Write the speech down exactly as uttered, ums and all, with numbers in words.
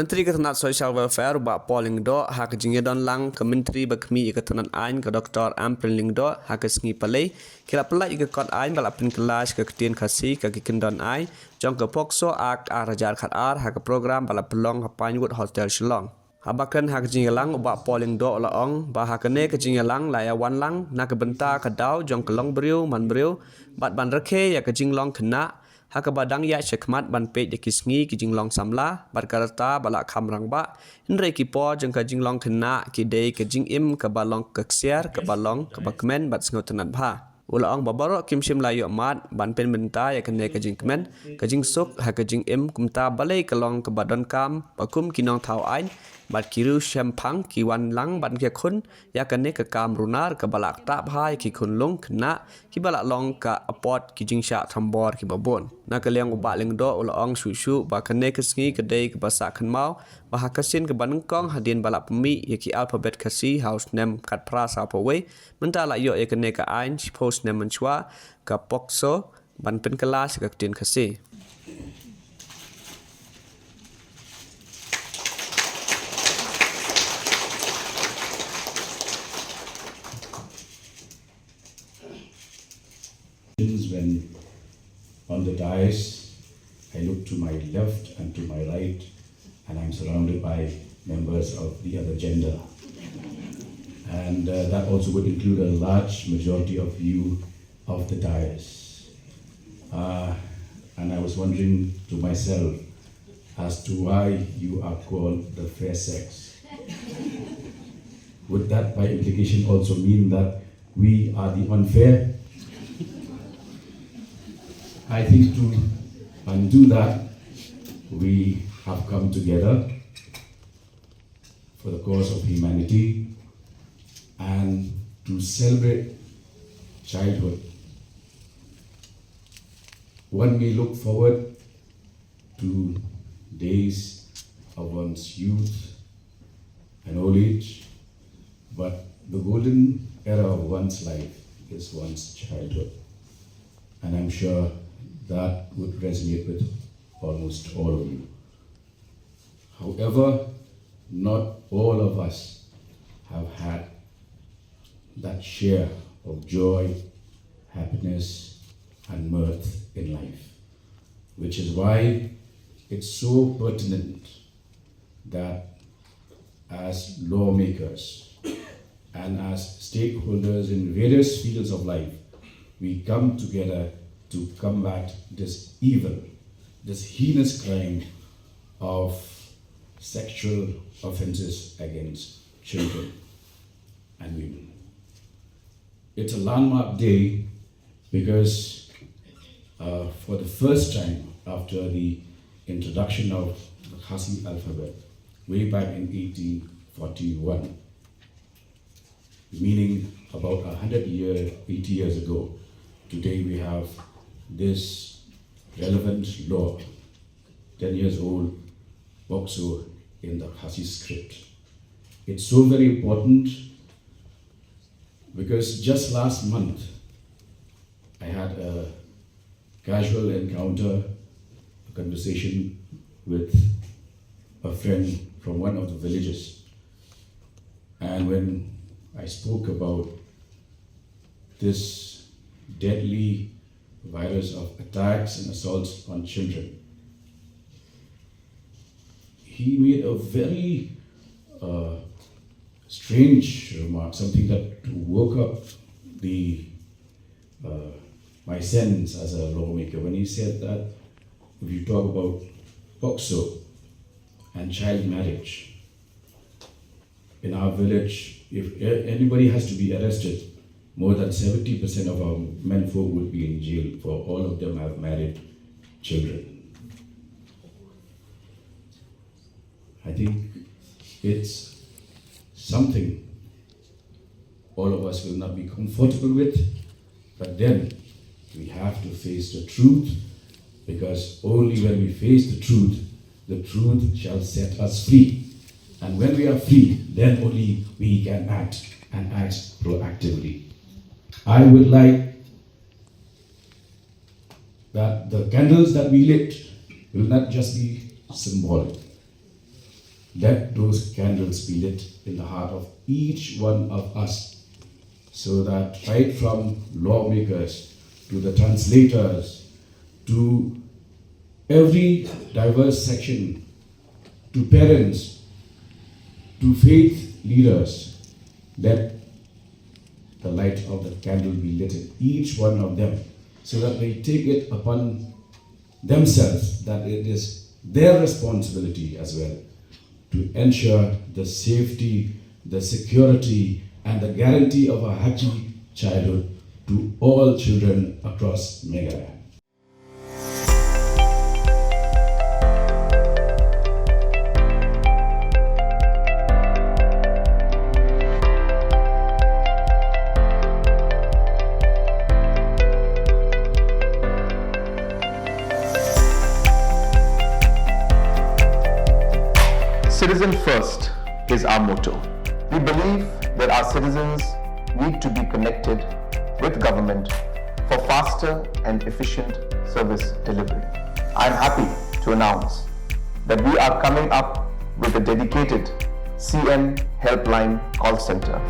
Myntri ka tnat Social Welfare u Bah Paul Lyngdoh ha ka jingïadon lang ka Myntri ba khmih ïa ka tnat aiñ ka Doktor Ampareen Lyngdoh ha ka sngi Palei, ki la pyllait ïa ka kot aiñ ba la pynkylla sha ka ktien Khasi ka ki kyndon aiñ jong ka POCSO Act ar hajar khat ar ha ka program ba la pynlong ha Pinewood Hotel Shillong. Haba kren ha ka jingïalang u Bah Paul Lyngdoh u la ong ba ha kane ka jingïalang la ïa wan lang na ka bynta ka daw jong ka longbriew manbriew bad ban rakhe ïa ka jinglong khynnah ha kaba dang ïaid shakhmat ban peit ïa ki sngi ki jinglong samla bad ka rta ba la kham rangbah, hynrei ki por jong ka jinglong khynnah ki dei ka jingim kaba long ka ksiar kaba long kaba kmen bad sngewtynnat bha. U la ong ba baroh kim shym la ïoh mad ban pynbynta ïa kane ka jingkmen ka jingsuk ha ka jingim, kumta balei ka long kaba donkam ba kum ki nongthaw aiñ bad ki riewshemphang ki wan lang ban ïakhun ïa kane ka kam runar kaba la ktah bha ïa ki khunlung khynnah kiba la long ka apot ki jingshah thombor kiba bun. Na ka liang u Bah Lyngdoh u la ong shuh shuh ba kane ka sngi ka dei kaba sah kynmaw ba ha ka sien kaba nyngkong hadien ba la pynmih ïa ki alphabet Khasi ha u snem khatphra sawphew wei, mynta la ïoh ïa kane ka aiñ shiphew snem mynshuwa ka POCSO ban pynkylla sha ka ktien Khasi. When on the dais, I look to my left and to my right, and I'm surrounded by members of the other gender. And uh, that also would include a large majority of you of the dais. Uh, and I was wondering to myself as to why you are called the fair sex. Would that by implication also mean that we are the unfair? I think to undo that, we have come together for the cause of humanity and to celebrate childhood. One may look forward to days of one's youth and old age, but the golden era of one's life is one's childhood. And I'm sure that would resonate with almost all of you. However, not all of us have had that share of joy, happiness, and mirth in life, which is why it's so pertinent that as lawmakers and as stakeholders in various fields of life, we come together to combat this evil, this heinous crime of sexual offenses against children and women. It's a landmark day because uh, for the first time after the introduction of the Khasi alphabet way back in eighteen forty-one, meaning about a hundred year, eighty years ago, today we have this relevant law, ten years old, POCSO in the Khasi script. It's so very important because just last month, I had a casual encounter, a conversation with a friend from one of the villages. And when I spoke about this deadly virus of attacks and assaults on children, he made a very uh, strange remark, something that woke up the uh, my sense as a lawmaker when he said that if you talk about POCSO and child marriage, in our village, if a- anybody has to be arrested, more than seventy percent of our men folk would be in jail, for all of them have married children. I think it's something all of us will not be comfortable with, but then we have to face the truth, because only when we face the truth, the truth shall set us free. And when we are free, then only we can act and act proactively. I would like that the candles that we lit will not just be symbolic. Let those candles be lit in the heart of each one of us, so that right from lawmakers to the translators to every diverse section, to parents, to faith leaders, let the light of the candle be lit in each one of them, so that they take it upon themselves that it is their responsibility as well to ensure the safety, the security, and the guarantee of a happy childhood to all children across Meghalaya. Citizen First is our motto. We believe that our citizens need to be connected with government for faster and efficient service delivery. I am happy to announce that we are coming up with a dedicated C M Helpline call center.